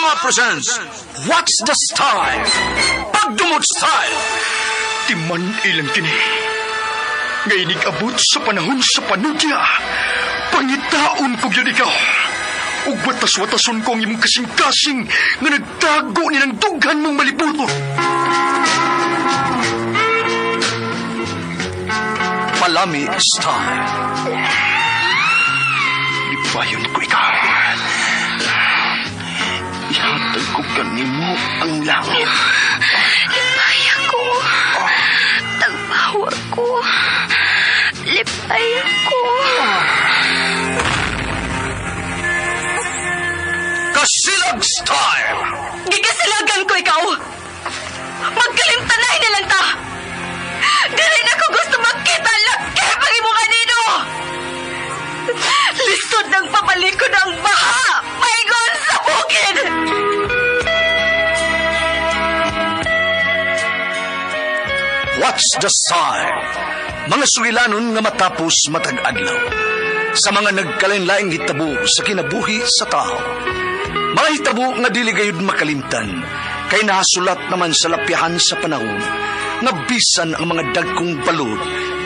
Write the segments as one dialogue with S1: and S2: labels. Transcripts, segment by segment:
S1: Drama presents What's the Style? Pagdumot Style!
S2: Timan ilang kini. Ngay abot sa panahon sa panudya. Pangitaon ko gyud ikaw. Ug watas-watason ko ang imong kasing-kasing nga nagtago ni ng dughan mong malibuto.
S1: Palami Style.
S2: Lipayon ko ikaw. Ihatag ko kanimo ang langit.
S3: Lipay ako. Tagbawa ko. Lipay ako.
S1: Kasilag Style!
S3: Gigasilagan ko ikaw. Magkalimtanay na lang ta. Dili na ko gusto magkita laki pag imo kanino. Lisod ng pabalikod ang baha. Paingon sa bukid.
S1: What's the Style? Mga sugilanon nga matapos matag adlaw. Sa mga nagkalain-laing hitabo sa kinabuhi sa tao. Mga hitabo nga dili gayud makalimtan kay nahasulat naman sa lapyahan sa panahon nga bisan ang mga dagkong balod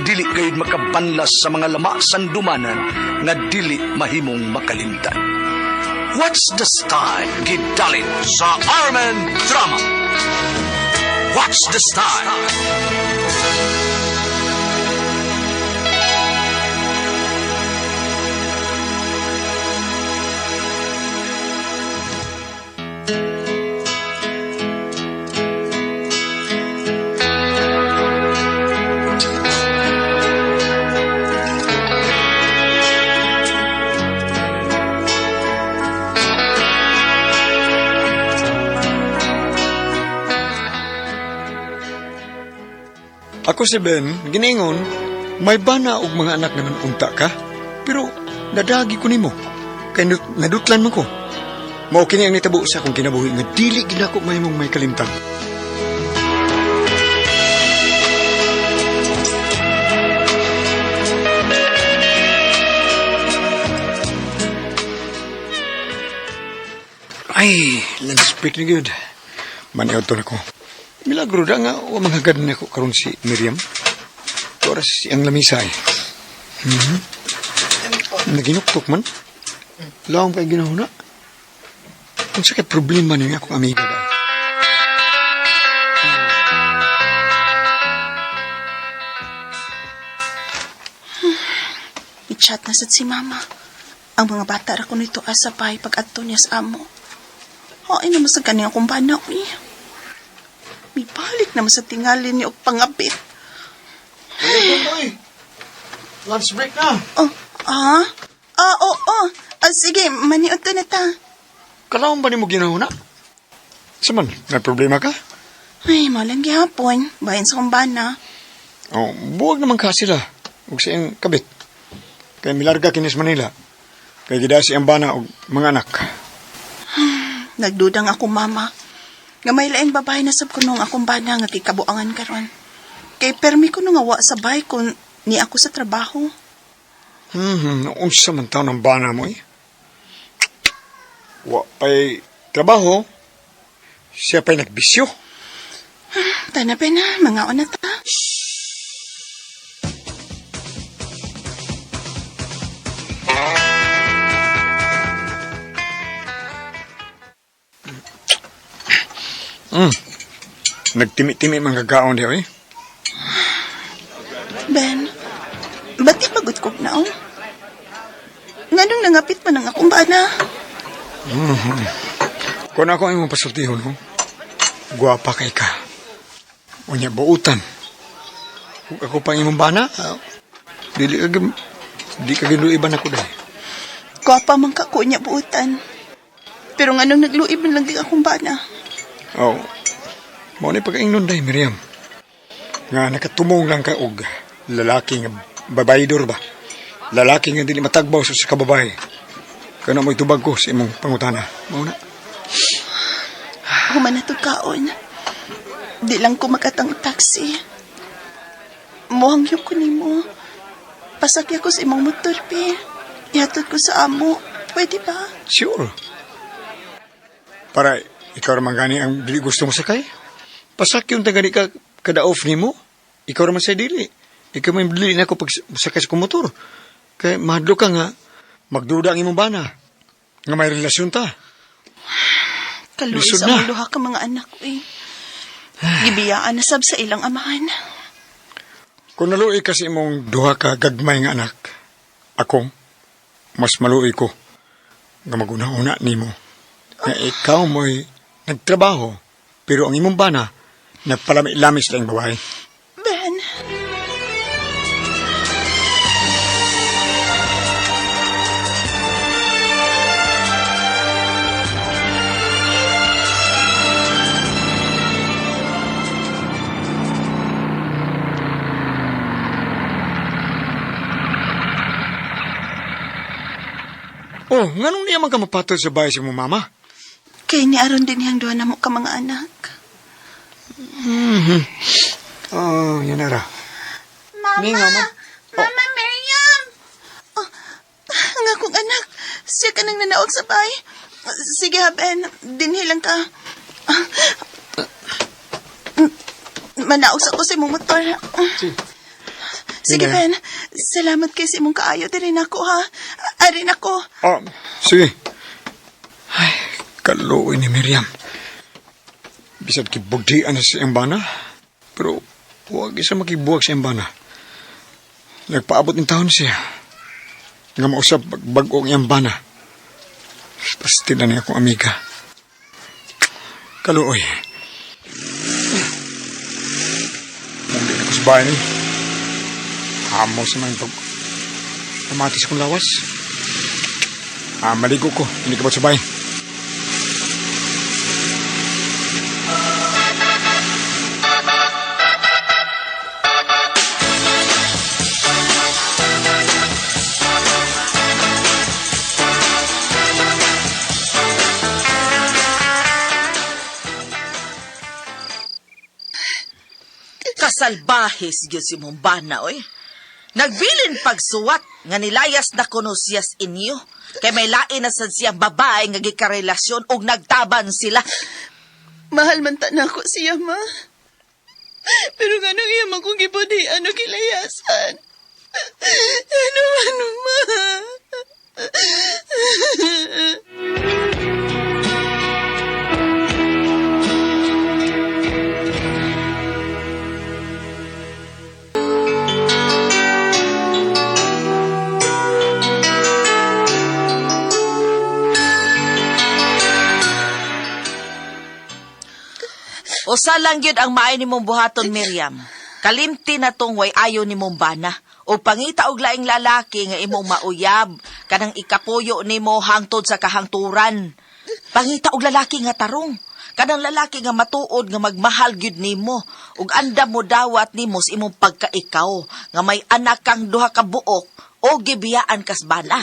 S1: dili gayud makabanlas sa mga lama sandumanan nga dili mahimong makalimtan. What's the Style? Gidalit sa Armen Drama. What's the Style?
S4: Ako si Ben, giningon, may bana og mga anak naman unta ka, pero nadagi ko nimo. Kay nadutlan man ko. Mao kini ang nitabo sa akong kinabuhi nga dili gid nako mahimong may kalimtan. Ay, lunch break na gyud. Maniod to na ko. Milagro da nga, wa manghagad na ko karon si Miriam. Oras siyang lamisa eh. Naginuktok man. Lawang kay ginahuna. Kung sa kay problema niya akong amiga da.
S5: I-chat na sad si mama. Ang mga bata ra ko nito asa pay pag adto niya sa amo. Ay naman sa kanyang akong bana, uy. Mibalik naman sa tingali ni og pangabit.
S4: Ay, lunch break na.
S5: Oh, ah? Ah, oo, oh, Ah, sige, maniod to na ta.
S4: Kalawang ba ni mo ginahuna? Saman, may problema ka?
S5: Ay, malang gihapon. Bahin sa akong bana.
S4: Oh, buwag naman ka sila. Ug sa iyang kabit. Kay milarga kinis Manila. Kay gidasi ang bana og mga anak.
S5: Nagdudang ako, mama. Nga may laing babae na sab ko nung akong bana nga kikabuangan karon. Kay permi ko nung awa sa bahay kung ni ako sa trabaho.
S4: Unsa man taon ang bana mo eh. Wa pa'y trabaho, siya pa'y nagbisyo.
S5: Tana na, mga na ta.
S4: Nagtimi-timi man kagaon diha eh.
S5: Ben, ba't di pagod ko na, oh? Nganong nangapit man ang akong bana?
S4: Kung ako ang imong pasultihon, ho? Guwapa kay ka. Unya, buutan. Kung ako pang imong bana, dili ka di ka ginuiban ako dahil.
S5: Gwapa man ka ko niya buutan. Pero nganong nagluib man lang di akong bana?
S4: Oh, mao ni pagkaingnon dahil, Miriam. Nga nakatumong lang ka og lalaki nga babaydor ba? Lalaki nga dili matagbaw sa kababae. Kana mo'y tubag ko sa imong pangutana. Mao na.
S5: Human na to kaon. Di lang ko makatang taxi. Muhangyo ko nimo. Pasakya ko sa imong motor, pe. Ihatod ko sa amo. Pwede ba?
S4: Sure. Para ikaw raman gani ang dili gusto mo sakay. Pasakyon ta gani ka kada off nimo. Ikaw raman sa dili. Ikaw may dili na ako pag sakay sa kong motor. Kay mahadlok ka nga magduda ang imong bana. Nga may relasyon ta.
S5: Kaluoy
S4: Lisod
S5: sa
S4: na.
S5: among duha ka mga anak eh. Gibiyaan na sab sa ilang amahan.
S4: Kung naluoy ka sa imong duha ka gagmay nga anak, ako, mas maluoy ko nga maguna-una nimo. Nga ikaw mo'y nagtrabaho, pero ang imong bana, nagpalami-lamis lang babae.
S5: Ben,
S4: Oh, nganong niya man ka mapatol sa bahay sa imong mama?
S5: kay ni aron din niyang duha namo ka mga anak.
S4: Oh, yan ara.
S5: Mama!
S4: Mingaw, ma.
S5: Mama Miriam! Oh, ang akong anak, siya ka nang nanaog sa bay. Sige ha, Ben, dinhi lang ka. Manaog sa ko sa imong motor. Sige,
S4: Sige.
S5: Ben. Salamat kay sa imong kaayo. Diri na ako, ha. Arin ako.
S4: Oh, sige. Ay, kaluoy ni Miriam. Bisag kibugdian na sa iyang bana, pero huwag isa makibuwag sa iyang bana. Nagpaabot ng taon siya. Nga mausap bag-o ang iyang bana. Pasti na niya akong amiga. Kaluoy. Hindi na ko sa bahay ni. Amo sa mga pag... Pamatis kong lawas. Ah, maligo ko. Hindi ka ba sabay?
S6: Kasalbahis gyud si mong bana oy. Nagbilin pagsuwat nga nilayas na kuno siya sa inyo. Kay may lain na sad siyang babae nga gikarelasyon ug nagtaban sila.
S5: Mahal man ta na ako siya, ma. Pero nga nang iya man kong gibudhian o kilayasan. Ano, ano, ma?
S6: Usa lang gyud ang maayo nimong buhaton, Miriam. Kalimti na tong way ayo nimong bana. O pangita og laing lalaki nga imong mauyab kanang ikapuyo nimo hangtod sa kahangturan. Pangita og lalaki nga tarong. Kanang lalaki nga matuod nga magmahal gyud nimo ug andam mo dawat nimo sa imong pagkaikaw nga may anak kang duha ka buok o gibiyaan kas bana.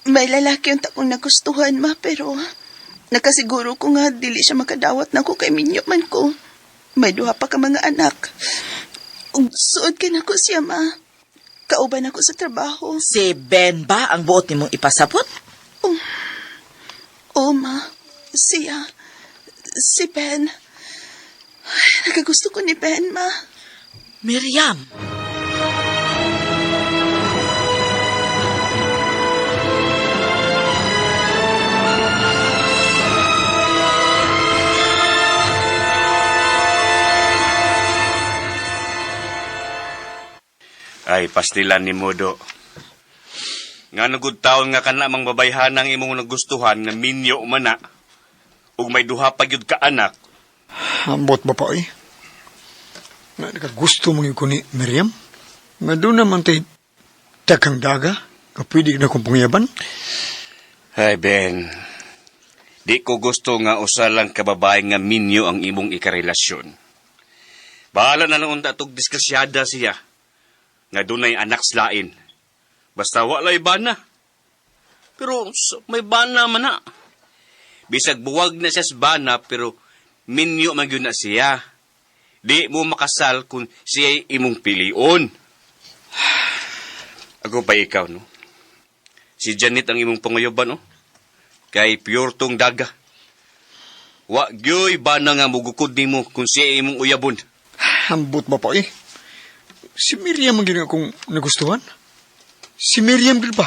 S5: May lalaki yung takong nagustuhan, ma, pero nakasiguro ko nga dili siya makadawat na ako kay minyo man ko. May duha pa ka mga anak. Ug suod ka na ko siya, ma. Kauban ako sa trabaho.
S6: Si Ben ba ang buot nimong ipasabot?
S5: Oo, ma. Siya. Si Ben. Ay, nakagusto ko ni Ben, ma.
S6: Miriam.
S7: Ay, pastilan ni Modo. Nga nagud taon nga kana mang babayhanang imong nagustuhan nga minyo man na. Ug may duha pa gyud ka anak.
S4: Ambot ba pa, oy? Nga nakagusto mong ko ni Miriam? Nga doon naman tayo dagang daga? Nga pwede na kong pangyaban?
S7: Ay, Ben. Di ko gusto nga usa lang ka babae nga minyo ang imong ikarelasyon. Bahala na lang unta tog disgrasyada siya. Nga dunay anak slain. Basta walay bana. Pero may bana man na. Bisag buwag na siya sa bana pero minyo man gyud na siya. Di mo makasal kung siya'y imong pilion. Ako pa ikaw, no? Si Janet ang imong panguyoban, oh. Kay pure tong daga. Wa gyoy bana nga mugukod nimo kung siya imong uyabon.
S4: Hambot ba pa eh? Si Miriam ang gina akong nagustuhan. Si Miriam gid ba?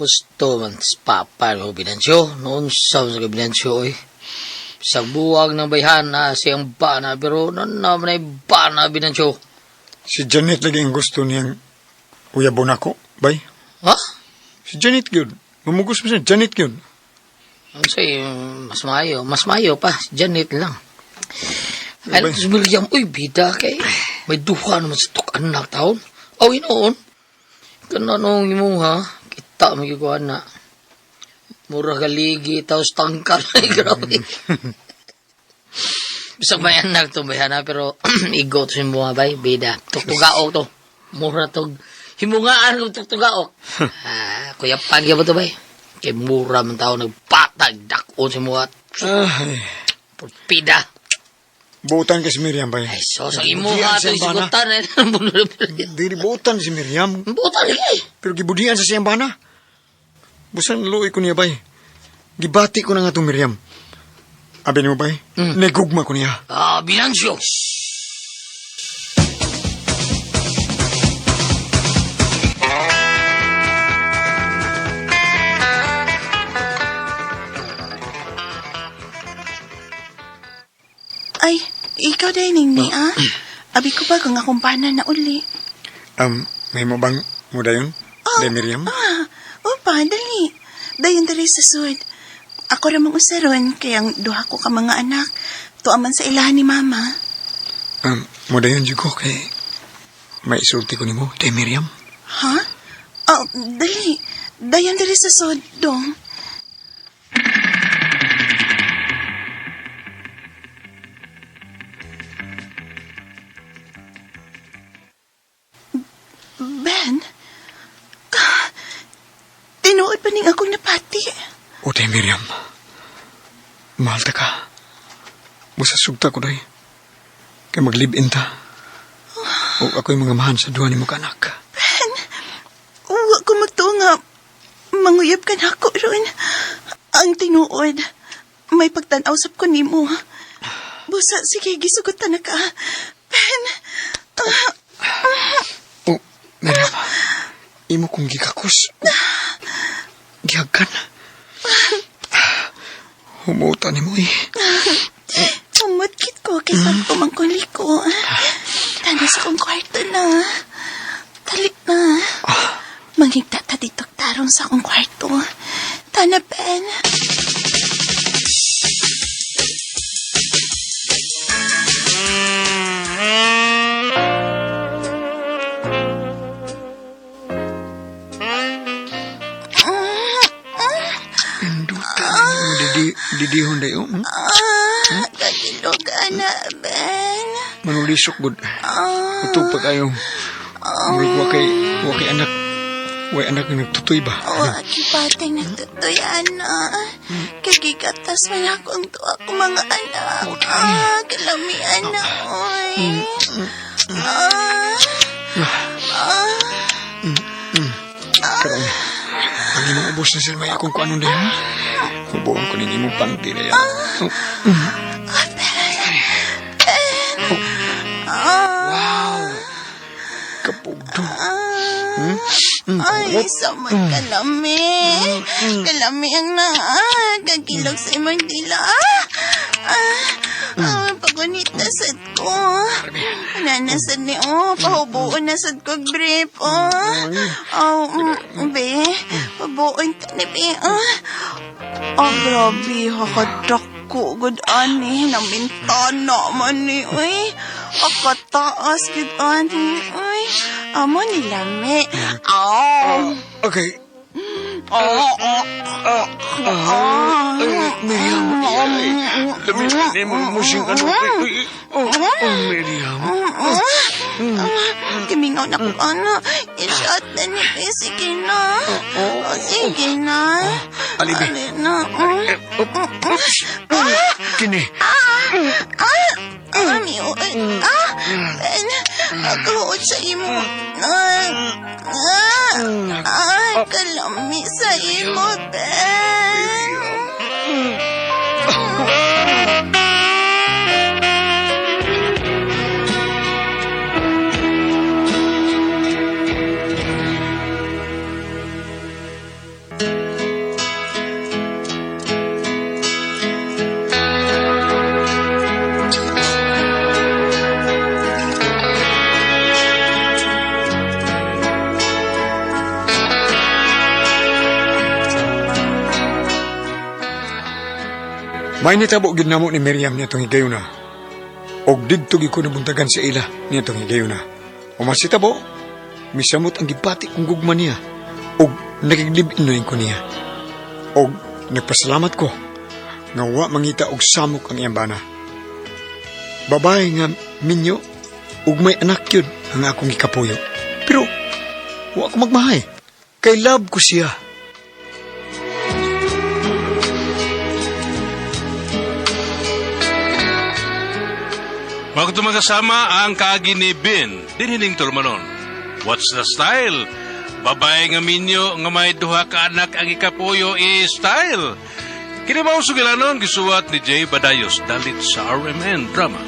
S8: Husto man sa papa no Binansyo. Noon sa sa Binansyo eh. Sa buwag ng bayhan na siyang bana pero noon na man ay bana Binansyo.
S4: Si Janet lagi ang gusto niyang uyabon ako, bay.
S8: Ha?
S4: Si Janet gyud. Mamugos mo siya, Janet gyud.
S8: Ang say, mas mayo pa. Si Janet lang. Ay,
S4: Bay.
S8: si William, uy, bida kay. May duha naman sa tuk anak taon. Aw, inoon. Kananong imo ha? Kita mo gyud na. Mura ka ligi, tapos tangkar. Ay, grabe. Bisag may anak to, may hana, pero igo to si mga bay, bida. Tuktugaok to. Mura to. Himungaan kong tuktugaok. Ah, kuya pan ba to bay? Kay mura man tao nagpatag, dakon si mga
S4: Ay,
S8: pida.
S4: buotan kay si Miriam, bay.
S8: Ay, so, sa imo
S4: Gibudian
S8: ha,
S4: siyang
S8: ito
S4: bana.
S8: isigutan. Ay,
S4: Dili buotan si Miriam.
S8: Buotan lagi.
S4: Pero gibudian sa siyang bana. Busan luoy ko niya, bay. Gibati ko na nga itong Miriam. Abi nimo, bay? Nagugma ko niya.
S8: Ah, Binansyo.
S5: Ay, ikaw din ni ah. Abi ko ba kung akong bana na uli.
S4: May mo bang mudayon? Day Miriam?
S5: Ah, opa, dali. Dayon dali sa sud. Ako ramang usaron, kaya ang duha ko ka mga anak. Tuwa man sa ilahan ni mama.
S4: Mudayon jud ko kay may isulti ko nimo, Day Miriam.
S5: Ha? Oh, dali. Dayon dali sa sud, dong. Ben? Ah, tinuod pa ning akong napati.
S4: O, Day Miriam. Mahal ta ka. Busa sugta ko, day. Kay mag-live-in ta. O ako'y mga mahan sa duha nimo ka anak.
S5: Ben, wa ko magtuo nga manguyab ka na ako ron. Ang tinuod, may pagtan-aw sab ko nimo. Busa, sige, gisugotan na ka. Ben,
S4: O, Miriam, imo kong gikakos. Gihagkan. Humuta nimo eh.
S5: Sumutkit ko kay pagpumangkuli ko. Tanda sa kong kwarto na. Dali na. Manghigta ta dito tarong sa akong kwarto. Tana, Ben.
S4: Pinduta nimo didihon dayo.
S5: Ah, kagilog na, Ben.
S4: Manulisok gud. Utog pa kayo. Murag wa kay anak. Way anak nga nagtutoy ba?
S5: Wa kipatay nagtutoy, ana. Kagigatas man ako ang tuwa ko mga anak. Ah, kalami, ana, oy. Ah, ah.
S4: Karon, ang imong ubos na sila may akong kuanon din, ha? Hubuon ko ning imong panty na yan. Oh,
S5: Ah.
S4: Kapugdo.
S5: Ay, samad kalami. Kalami ang naa. Kagilog sa imong dila. Ah, ah, pagunita sad ko. Nanasad ni, oh, pahubuon na sad ko, brief, oh. Oh, be, pabuon ta ni, be, oh. Oh, grabe, hakadak ko, good ani, namintana man ni, uy. Akataas, good ani, uy. Amo ni lami. Oh.
S4: Okay.
S5: Oh, oh, oh, oh.
S4: Miriam, ay, labi ni mo musing ano. Ay, oh, oh, Miriam.
S5: Kimingaw na ko, ano. I-shot na ni Pe. Sige na. Oh, sige na.
S4: Alibi.
S5: Ali na.
S4: Oops. kini.
S5: Ah! Mami, oh, ay, ah! Ben, ako sa imo. Ah, ah, ah, kalami sa imo, Ben.
S4: May nitabo gid namo ni Miriam niya higayuna. Og didto gid ko nabuntagan sa ila niya higayuna. Umasitabo, misamot ang gibati kong gugma niya. Og nakiglib-in na ko niya. Og nagpasalamat ko nga wa mangita og samok ang iyang bana. Babae nga minyo ug may anak yun ang akong gikapuyo. Pero wa ko magmahay. Kay love ko siya.
S9: Mga tumagasama ang kaagi ni Bin, dinhining tulumanon. What's the style? Babae nga minyo nga may duha ka anak ang ikapuyo i style. Kini mao sugilanon gisuwat ni Jay Badayos dalit sa RMN Drama.